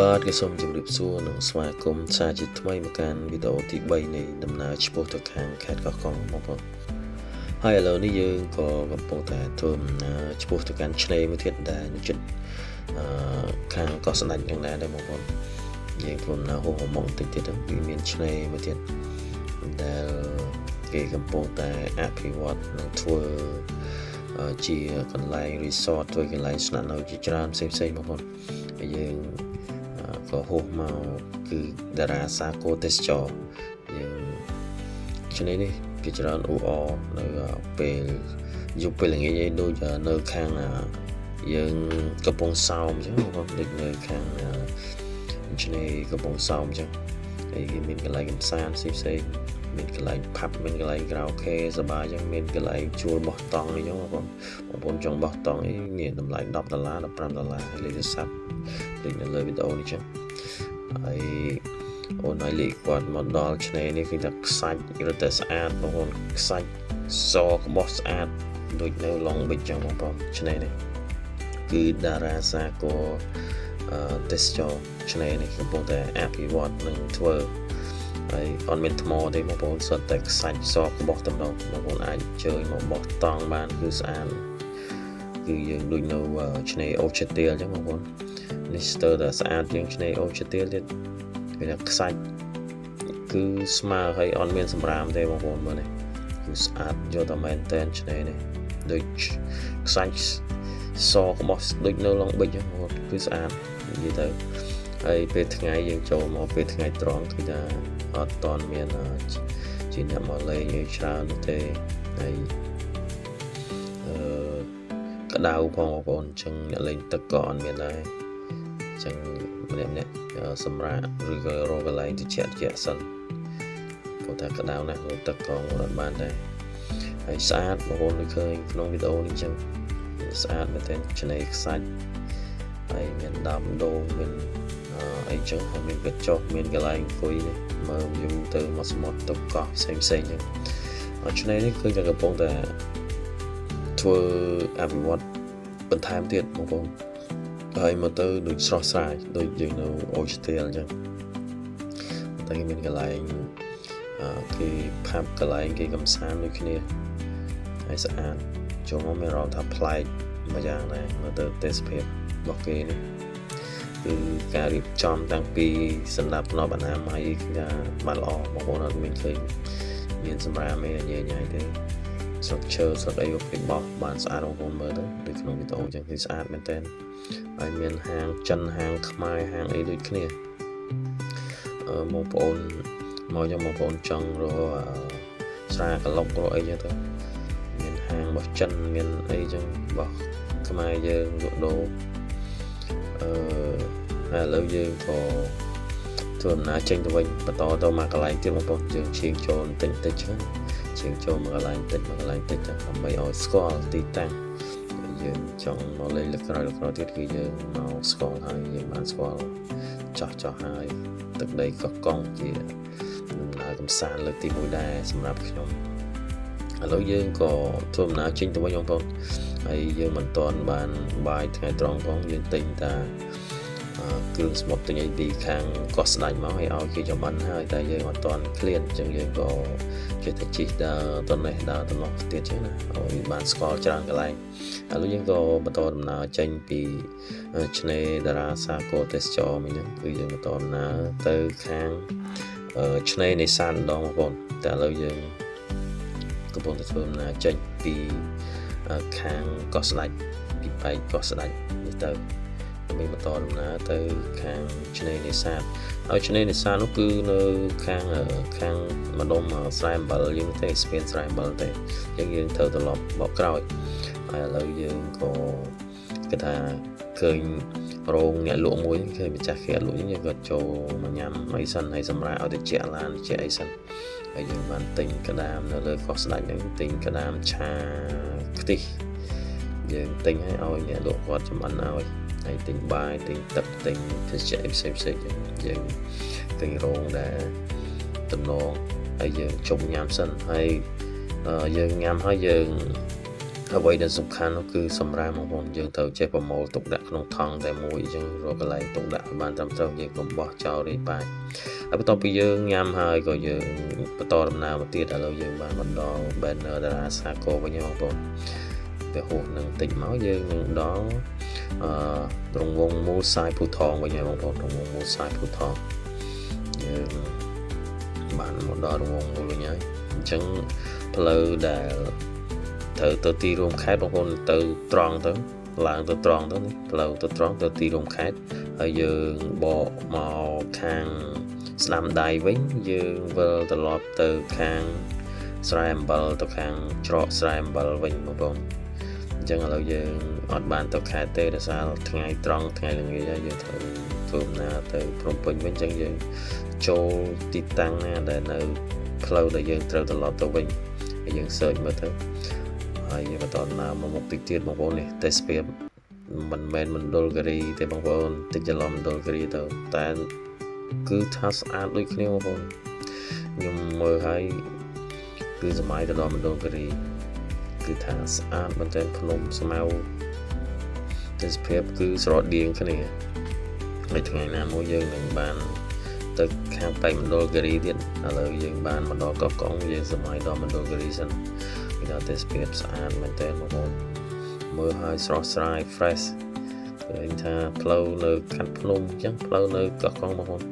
បាទក៏សូមជម្រាបសួរនិងស្វាគមន៍សាជាថ្មីមកកាន់វីដេអូទី3នៃដំណើរឆ្ពោះទៅខាងខេត្តកោះកុងបងប្អូនហើយឥឡូវនេះយើងក៏កំពុងតែធ្វើដំណើរឆ្ពោះទៅកាន់ឆ្នេរមួយទៀតដែលនៅជិតអឺខាងកោះស្ដេចយ៉ាងដែរដែរបងប្អូនយើងធ្វើដំណើរហោះហមុងតិចទៀតទៅគឺមានឆ្នេរមួយទៀតដែលគេកំពុងតែអភិវឌ្ឍនិងធ្វើជាកន្លែង resort ធ្វើកន្លែងស្នាក់នៅជាច្រើនផ្សេងៗបងប្អូនហើយយើងក៏ហួសមកគឺតារាសាគរទេសចរយើងឆ្នេរនេះគេច្រើនអ៊ូអរនៅពេលយប់ពេលល្ងាចឯដូចនៅខាងយើងកំពង់សោមអញ្ចឹងបងប្អូនដូចនៅខាងឆ្នេរកំពង់សោមអញ្ចឹងហើយគេមានកន្លែងកំសាន្តផ្សេងផ្សេងមានកន្លែងផាប់មានកន្លែងខារ៉ាអូខេសប្បាយអញ្ចឹងមានកន្លែងជួលបោះតង់អីចឹងបងប្អូនបងប្អូនចង់បោះតង់អីមានតម្លៃ10ដុល្លារ15ដុល្លារហើយលេខទូរស័ព្ទដូចនៅលើវីដេអូនេះចឹងហើយអូនហើយលីគាត់មកដល់ឆ្នេរនេះគឺថាខ្សាច់រឹតតែស្អាតបងប្អូនខ្សាច់សក្បោះស្អាតដូចនៅ Long Beach ចឹងបងប្អូនឆ្នេរនេះគឺតារាសាគរទេសចរឆ្នេរនេះកំពុងតែអភិវឌ្ឍនិងធ្វើហើយអត់មានថ្មទេបងប្អូនសុទ្ធតែខ្សាច់សក្បោះតំណងបងប្អូនអាចជើញមកបោះតង់បានគឺស្អាតគឺយើងដូចនៅឆ្នេរអូឈើទាលអញ្ចឹងបងប្អូននេះស្ទើរតែស្អាតជាងឆ្នេរអូឈើទាលទៀតគេថាខ្សាច់គឺស្មើហើយអត់មានសម្រាមទេបងប្អូនមើលនេះគឺស្អាតយកតែមែនតែនឆ្នេរនេះដូចខ្សាច់សក្បោះដូចនៅLong Beach ហ្នឹងបងប្អូនគឺស្អាតនិយាយទៅហើយពេលថ្ងៃយើងចូលមកពេលថ្ងៃត្រង់គឺថាអត់តន់មានជាអ្នកមកលេងអីច្រើននោះទេហើយអឺក្តៅផងបងប្អូនអញ្ចឹងអ្នកលេងទឹកក៏អត់មានដែរអញ្ចឹងម្នាក់ម្នាក់សម្រាប់ឬក៏រកកន្លែងត្រជាក់ត្រជាក់សិនព្រោះថាក្តៅណាស់ទឹកក៏ងូតអត់បានដែរហើយស្អាតបងប្អូនដូចឃើញក្នុងវីដេអូនេះអញ្ចឹងស្អាតមែនទែនឆ្នេរខ្សាច់ហើយមានដើមដូងមានអីចឹងហើយមានកញ្ចុះមានកន្លែងអង្គុយនេះមើលយូរទៅមកសមុទ្រទៅកោះផ្សេងផ្សេងចឹងឆ្នេរនេះគឺតែកំពុងតែធ្វើអភិវឌ្ឍបន្ថែមទៀតបងប្អូនហើយមកទៅដូចស្រស់ស្រាយដូចយើងនៅអូស្ត្រាលអញ្ចឹងតែគេមានកន្លែងគេផាប់កន្លែងគេកំសាន្តដូចគ្នាហើយស្អាតចូលមកមានអារម្មណ៍ថាប្លែកមួយយ៉ាងដែរមើលទៅទេសភាពរបស់គេនេះគឺការរៀបចំតាំងពីសម្រាប់ធ្នាប់អនាម័យគឺថាបានល្អបងប្អូនអត់មានឃើញមានសម្រាមអីញ៉ៃញ៉ៃទេស្រុកឈើស្រុកអីក៏គេបោះបានស្អាតបងប្អូនមើលទៅដូចក្នុងវីដេអូចឹងគឺស្អាតមែនតើហើយមានហាងចិនហាងខ្មែរហាងអីដូចគ្នាអឺបងប្អូនមកចឹងបងប្អូនចង់រកស្រាក្លុករកអីចឹងទៅមានហាងរបស់ចិនមានអីចឹងរបស់ខ្មែរយើងលក់ដូរអឺហើយឥឡូវយើងក៏ធ្វើដំណើរចេញទៅវិញបន្តទៅមកកន្លែងទៀតបងប្អូនយើងឈៀងចូលបន្តិចតិចចឹងឈៀងចូលមកកន្លែងតិចមកកន្លែងតិចដើម្បីឲ្យស្គាល់ទីតាំងយើងចង់មកលេងលើកក្រោយលើកក្រោយទៀតគឺយើងមកស្គាល់ហើយយើងបានស្គាល់ចោះចោះហើយទឹកដីកោះកុងជាដំណើរកំសាន្តលើកទី1ដែរសម្រាប់ខ្ញុំឥឡូវយើងក៏ធ្វើដំណើរចេញទៅវិញបងប្អូនហើយយើងមិនទាន់បានបាយថ្ងៃត្រង់ផងយើងទិញតាគ្រឿងសមុទ្រទិញអីពីខាងកោះស្ដេចមកហើយឲ្យគេចម្អិនហើយតែយើងអត់ទាន់ឃ្លានអញ្ចឹងយើងក៏ចេះតែជិះដើរទៅនេះដើរទៅនោះទៀតអញ្ចឹងណាឲ្យបានស្គាល់ច្រើនកន្លែងឥឡូវយើងក៏បន្តដំណើរចេញពីឆ្នេរតារាសាគរទេសចរមិញហ្នឹងគឺយើងបន្តដំណើរទៅខាងឆ្នេរនេសាទម្ដងបងប្អូនតែឥឡូវយើងកំពុងតែធ្វើដំណើរចេញពីខាងកោះស្ដេចពីបែកកោះស្ដេចនេះទៅដើម្បីបន្តដំណើរទៅខាងឆ្នេរនេសាទហើយឆ្នេរនេសាទនោះគឺនៅខាងខាងម្ដុំស្រែអំបិលយើងទេស្ពានស្រែអំបិលទេអញ្ចឹងយើងត្រូវត្រឡប់បកក្រោយហើយឥឡូវយើងក៏គេថាឃើញរោងអ្នកលក់មួយឃើញម្ចាស់គេលក់យើងក៏ចូលមកញ៉ាំអីសិនហើយសម្រាប់ឲ្យតិចឡានតិចអីសិនហើយយើងបានទិញក្តាមនៅលើកោះស្ដេចហ្នឹងទិញក្តាមឆាខ្ទិះយើងទិញឲ្យឲ្យអ្នកលក់គាត់ចម្អិនឲ្យហើយទិញបាយទិញទឹកទិញភេសជ្ជៈផ្សេងផ្សេងយើងទិញរោងដែលតំណងហើយយើងជុំញ៉ាំសិនហើយយើងញ៉ាំហើយយើង អ្វីដែលសំខាន់នោះគឺសម្រាមបងប្អូនយើងត្រូវចេះប្រមូលទុកដាក់ក្នុងថង់តែមួយអញ្ចឹងរកកន្លែងទុកដាក់ឲ្យបានត្រឹមត្រូវយើងកុំបោះចោលរាយប៉ាយហើយបន្ទាប់ពីយើងញ៉ាំហើយក៏យើងបន្តដំណើរមកទៀតឥឡូវយើងបានមកដល់ banner តារាសាគរវិញហើយបងប្អូនពេលហួសនឹងតិចមកយើងនឹងដល់អឺរង្វង់មូលសាយភូថងវិញហើយបងប្អូនរង្វង់មូលសាយភូថងយើងបានមកដល់រង្វង់មូលវិញហើយអញ្ចឹងផ្លូវដែលត្រូវទៅទីរួមខេត្តបងប្អូនទៅត្រង់ទៅឡើងទៅត្រង់ទៅនេះផ្លូវទៅត្រង់ទៅទីរួមខេត្តហើយយើងបកមកខាងស្ដាំដៃវិញយើងវិលត្រឡប់ទៅខាងស្រែអំបិលទៅខាងច្រកស្រែអំបិលវិញបងប្អូនអញ្ចឹងឥឡូវយើងអត់បានទៅខេត្តទេដោយសារថ្ងៃត្រង់ថ្ងៃល្ងាចហើយយើងត្រូវធ្វើដំណើរទៅភ្នំពេញវិញអញ្ចឹងយើងចូលទីតាំងណាដែលនៅផ្លូវដែលយើងត្រូវត្រឡប់ទៅវិញហើយយើង search មើលទៅហើយយើងបន្តដំណើរមកមុខតិចទៀតបងប្អូននេះទេសភាពមិនមែនមណ្ឌលគិរីទេបងប្អូនតិចច្រឡំមណ្ឌលគិរីទៅតែគឺថាស្អាតដូចគ្នាបងប្អូនខ្ញុំមើលហើយគឺសម័យទៅដល់មណ្ឌលគិរីគឺថាស្អាតមែនទែនភ្នំស្មៅទេសភាពគឺស្រដៀងគ្នាហើយថ្ងៃណាមួយយើងនឹងបានទៅខាងប៉ែកមណ្ឌលគិរីទៀតឥឡូវយើងបានមកដល់កោះកុងយើងសម័យដល់មណ្ឌលគិរីសិនគេថាទេសភាពស្អាតមែនទែនបងប្អូនមើលហើយស្រស់ស្រាយ fresh ឃើញថាផ្លូវនៅខាត់ភ្នំអញ្ចឹងផ្លូវនៅកោះកុងបងប្អូន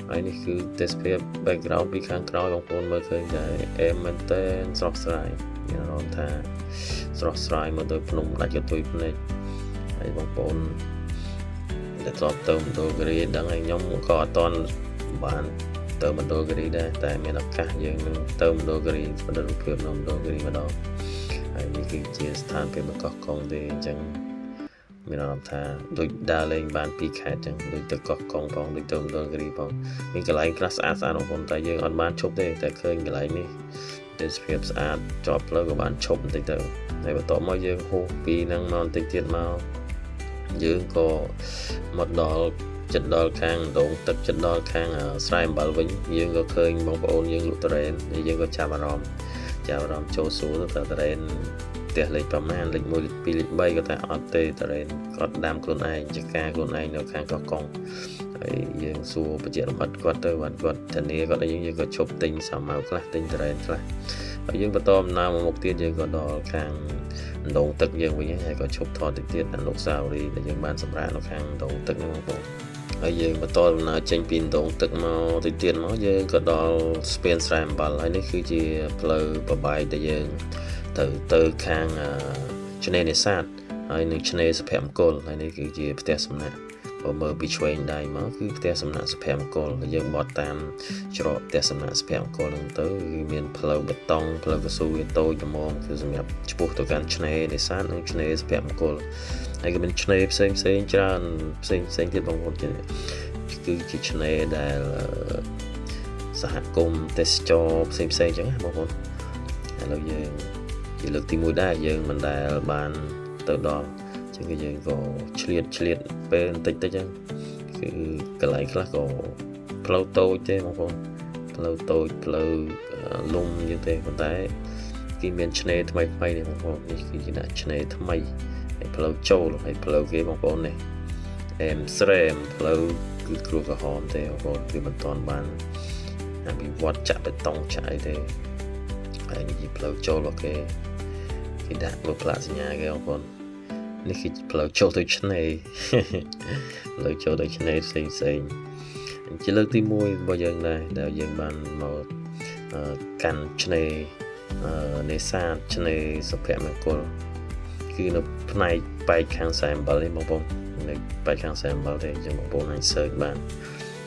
ហើយនេះគឺទេសភាព background ពីខាងក្រោយបងប្អូនមើលឃើញតែអែមមែនទែនស្រស់ស្រាយមានអារម្មណ៍ថាស្រស់ស្រាយមើលទៅភ្នំដាច់កន្ទុយភ្នែកហើយបងប្អូនដែលធ្លាប់ទៅមណ្ឌលគិរីដឹងហើយខ្ញុំក៏អត់ទាន់បានទៅមណ្ឌលគិរីដែរតែមានឱកាសយើងនឹងទៅមណ្ឌលគិរីបណ្ឌិតរូបភាពនៅមណ្ឌលគិរីម្ដងហើយនេះគឺជាស្ថានភាពនៅកោះកុងទេអញ្ចឹងមានអារម្មណ៍ថាដូចដើរលេងបានពីរខេត្តអញ្ចឹងដូចទៅកោះកុងផងដូចទៅមណ្ឌលគិរីផងមានកន្លែងខ្លះស្អាតស្អាតបងប្អូនតែយើងអត់បានឈប់ទេតែឃើញកន្លែងនេះទេសភាពស្អាតជាប់ផ្លូវក៏បានឈប់បន្តិចទៅហើយបន្ទាប់មកយើងហួសពីហ្នឹងមកបន្តិចទៀតមកយើងក៏មកដល់ចិត្តដល់ខាងដងទឹកចិត្តដល់ខាងស្រែអំបិលវិញយើងក៏ឃើញបងប្អូនយើងលក់ទុរេនយើងក៏ចាប់អារម្មណ៍ចាប់អារម្មណ៍ចូលសួរទៅទុរេនផ្ទះលេខប្រមាណលេខ1លេខ2លេខ3ក៏តែអត់ទេទុរេនគាត់ដាំខ្លួនឯងចការខ្លួនឯងនៅខាងកោះកុងហើយយើងសួរបច្ចៈលម្អិតគាត់ទៅបានគាត់ធានាគាត់អីយើងក៏ឈប់ទិញសាម៉ៅខ្លះទិញទុរេនខ្លះហើយយើងបន្តដំណើរមកមុខទៀតយើងក៏ដល់ខាងដងទឹកយើងវិញហើយក៏ឈប់ថតតិចទៀតអនុស្សាវរីយ៍ដែលយើងបានសម្រាប់នៅខាងដងទឹកហ្នឹងបងប្អូនហើយយើងបន្តដំណើរចេញពីដងទឹកមកតិចទៀតមកយើងក៏ដល់ស្ពានស្រែអំបិលហើយនេះគឺជាផ្លូវបបែកដែលយើងទៅទៅខាងឆ្នេរនេសាទហើយនឹងឆ្នេរសុភមង្គលហើយនេះគឺជាផ្ទះសំណាក់បើមើលពីឆ្វេងដៃមកគឺផ្ទះសំណាក់សុភមង្គលហើយយើងបត់តាមច្រកផ្ទះសំណាក់សុភមង្គលហ្នឹងទៅគឺមានផ្លូវបេតុងផ្លូវកស៊ូវាតូចល្មមគឺសម្រាប់ឆ្ពោះទៅកាន់ឆ្នេរនេសាទនិងឆ្នេរសុភមង្គលហើយក៏មានឆ្នេរផ្សេងផ្សេងច្រើនផ្សេងផ្សេងទៀតបងប្អូនគឺជាឆ្នេរដែលសហគមន៍ទេសចរផ្សេងផ្សេងអញ្ចឹងណាបងប្អូនឥឡូវយើងជាលើកទី1ដែរយើងមិនដែលបានទៅដល់អញ្ចឹងគឺយើងក៏ឆ្លៀតឆ្លៀតពេលបន្តិចតិចហ្នឹងគឺកន្លែងខ្លះក៏ផ្លូវតូចទេបងប្អូនផ្លូវតូចផ្លូវលំអញ្ចឹងទេប៉ុន្តែគេមានឆ្នេរថ្មីថ្មីនេះបងប្អូននេះគឺជាដាក់ឆ្នេរថ្មីហើយផ្លូវចូលហើយផ្លូវគេបងប្អូននេះអែមស្រែមផ្លូវគឺគ្រួក្រហមទេបងប្អូនគឺមិនទាន់បានអភិវឌ្ឍចាក់បេតុងចាក់អីទេហើយនេះជាផ្លូវចូលរបស់គេគេដាក់លើផ្លាកសញ្ញាគេបងប្អូននេះគឺផ្លូវចូលទៅឆ្នេរ ផ្លូវចូលទៅឆ្នេរផ្សេងផ្សេងជាលើកទី1របស់យើងដែរដែលយើងបានមកកាន់ឆ្នេរនេសាទឆ្នេរសុភមង្គលគឺនៅផ្នែកប៉ែកខាងខ្សែអំបិលទេបងប្អូននៅប៉ែកខាងខ្សែអំបិលទេអញ្ចឹងបងប្អូនអាច search បាន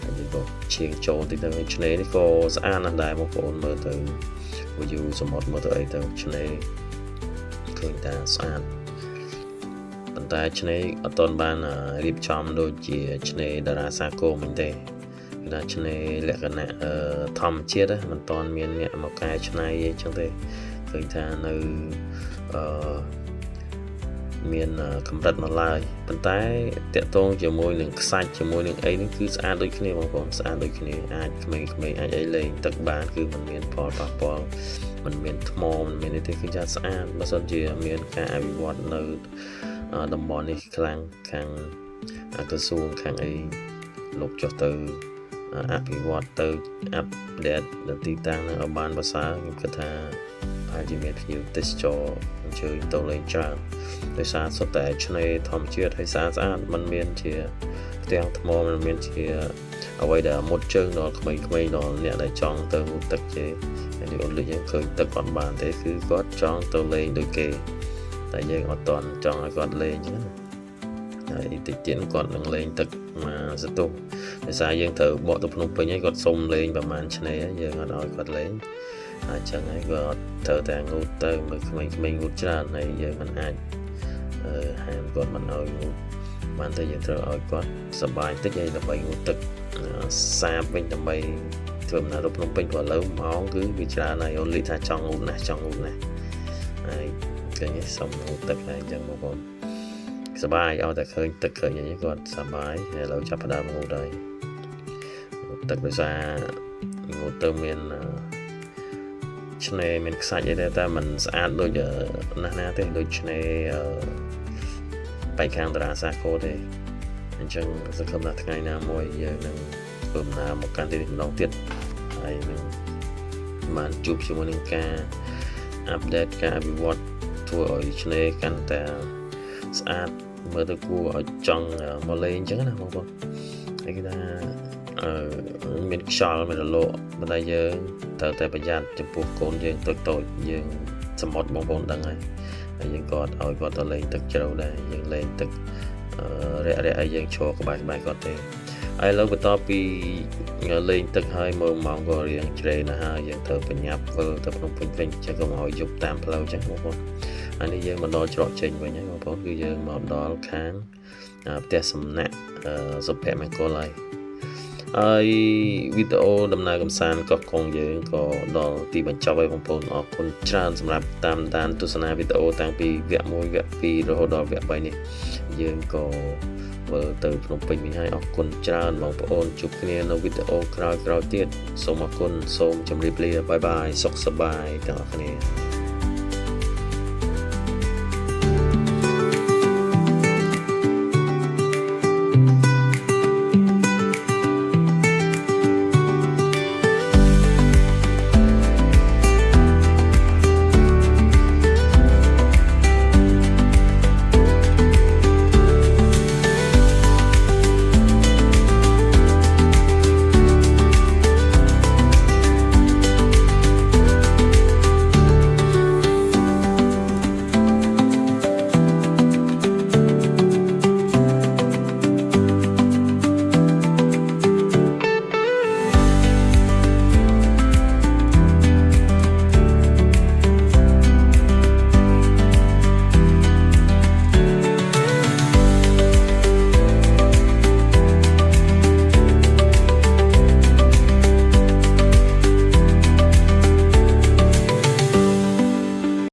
ហើយយើងក៏ឈៀងចូលតិចទៅឆ្នេរនេះក៏ស្អាតណាស់ដែរបងប្អូនមើលទៅ view សមុទ្រមើលទៅអីទៅឆ្នេរឃើញថាស្អាតប៉ុន្តែឆ្នេរអត់ទាន់បានរៀបចំដូចជាឆ្នេរតារាសាគរមិញទេគឺថាឆ្នេរលក្ខណៈធម្មជាតិមិនទាន់មានអ្នកមកកែច្នៃអីចឹងទេឃើញថានៅអឺ មានកម្រិតនៅឡើយប៉ុន្តែតាក់ទងជាមួយនឹងខ្សាច់ជាមួយនឹងអីនេះគឺស្អាតដូចគ្នាបងប្អូនស្អាតដូចគ្នាអាចក្មេងៗអាចអីលេងទឹកបានគឺมันមានផលប៉ះពាល់มันមានថ្មมันមាននេះទេគឺចាស្អាតបើសិនជាមានការអភិវឌ្ឍនៅតំបន់នេះខ្លាំងខាងក្រសួងខាងអីលោកចុះទៅអភិវឌ្ឍទៅ update ទីតាំងនឹងឲ្យបានប្រសើរខ្ញុំគិតថាប្រហែលជាមានភ្ញៀវទេសចរអញ្ជើញទៅលេងច្រើនដោយសារសុទ្ធតែឆ្នេរធម្មជាតិហើយស្អាតស្អាតมันមានជាផ្ទាំងថ្មมันមានជាអ្វីដែលមុតជើងដល់ក្មេងៗដល់អ្នកដែលចង់ទៅងូតទឹកទេហើយនេះអូនលិចយើងឃើញទឹកអត់បានទេគឺគាត់ចង់ទៅលេងដូចគេតែយើងអត់តន់ចង់ឲ្យគាត់លេងចឹងណាហើយតិចទៀតគាត់នឹងលេងទឹកមកសន្ទុះដោយសារយើងត្រូវបកទៅភ្នំពេញហើយគាត់សុំលេងប្រហែលឆ្នេរយើងអត់ឲ្យគាត់លេងហើយចឹងហើយគាត់ត្រូវតែងូតទៅមើលក្មេងៗងូតច្រើនហើយយើងមិនអាចហាមគាត់មិនឲ្យងូតបានតែយើងត្រូវឲ្យគាត់សប្បាយតិចហើយដើម្បីងូតទឹកសាបវិញដើម្បីធ្វើដំណើរទៅភ្នំពេញព្រោះឥឡូវម៉ោងគឺវាច្រើនហើយអូនលីថាចង់ងូតណាស់ចង់ងូតណាស់ហើយឃើញសុំងូតទឹកហើយអញ្ចឹងបងប្អូនសប្បាយឲ្យតែឃើញទឹកឃើញអីគាត់សប្បាយហើយឥឡូវចាប់ផ្ដើមងូតហើយងូតទឹកដោយសារងូតទៅមានឆ្នេរមានខ្សាច់អីដែរតែมันស្អាតដូចណាស់ណាទេដូចឆ្នេរបែកខាងតារាសាគរទេអញ្ចឹងសង្ឃឹមថាថ្ងៃណាមួយយើងនឹងធ្វើដំណើរមកកាន់ទីនេះម្ដងទៀតហើយនឹងបានជួបជាមួយនឹងការ update ការអភិវឌ្ឍធ្វើឲ្យឆ្នេរកាន់តែស្អាតមើលទៅគួរឲ្យចង់មកលេងអញ្ចឹងណាបងប្អូនហើយគេថាអឺមានខ្យល់មានរលកប៉ុន្តែយើងត្រូវតែប្រយ័ត្នចំពោះកូនយើងតូចតូចយើងសមុទ្របងប្អូនដឹងហើយហើយយើងក៏ឲ្យគាត់ទៅលេងទឹកជ្រៅដែរយើងលេងទឹករាក់រាក់ឲ្យយើងឈរក្បែរក្បែរគាត់ទេហើយឥឡូវបន្ទាប់ពីលេងទឹកហើយមើលម៉ោងក៏រៀងជ្រេណាស់ហើយយើងត្រូវបញ្ញាប់វិលទៅភ្នំពេញវិញចឹងកុំឲ្យយប់តាមផ្លូវចឹងបងប្អូនអានេះយើងមកដល់ច្រកចេញវិញហើយបងប្អូនគឺយើងមកដល់ខាងផ្ទះសំណាក់សុភមង្គលហើយហើយវីដេអូដំណើរកំសាន្តកោះកុងយើងក៏ដល់ទីបញ្ចប់ហើយបងប្អូនអរគុណច្រើនសម្រាប់តាមដានទស្សនាវីដេអូតាំងពីវគ្គ1វគ្គ2រហូតដល់វគ្គ3នេះយើងក៏វិលទៅភ្នំពេញវិញហើយអរគុណច្រើនបងប្អូនជួបគ្នានៅវីដេអូក្រោយៗទៀតសូមអរគុណសូមជម្រាបលា bye bye សុខសប្បាយទាំងអស់គ្នា។